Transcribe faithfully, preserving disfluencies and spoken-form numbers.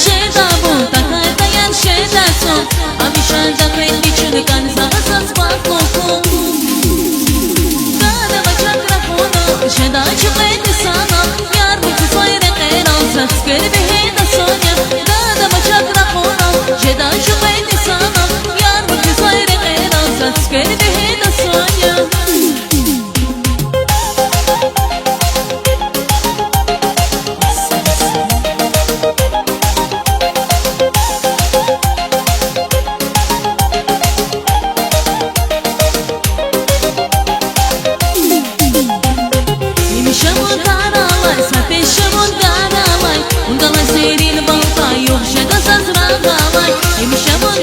Жеда бун, тахьайтӀа яд жеда зун, гьамиша дакьведни чун кӀанзава заз бахтлу хьун. Дада ва чак ракъурал жеда жуьредин санал, ярмукзавай рекьерал заз цуьквер вегьида соня. Дада ва чак ракъурал жеда жуьредин санал, ярмукзавай рекьерал заз цуьквер вегьида соня. Гьамиша вун таралай, са пеше вун таралай, вун галай серин балкӀа, югъ жеда заз рагъ алай. Гьамиша вун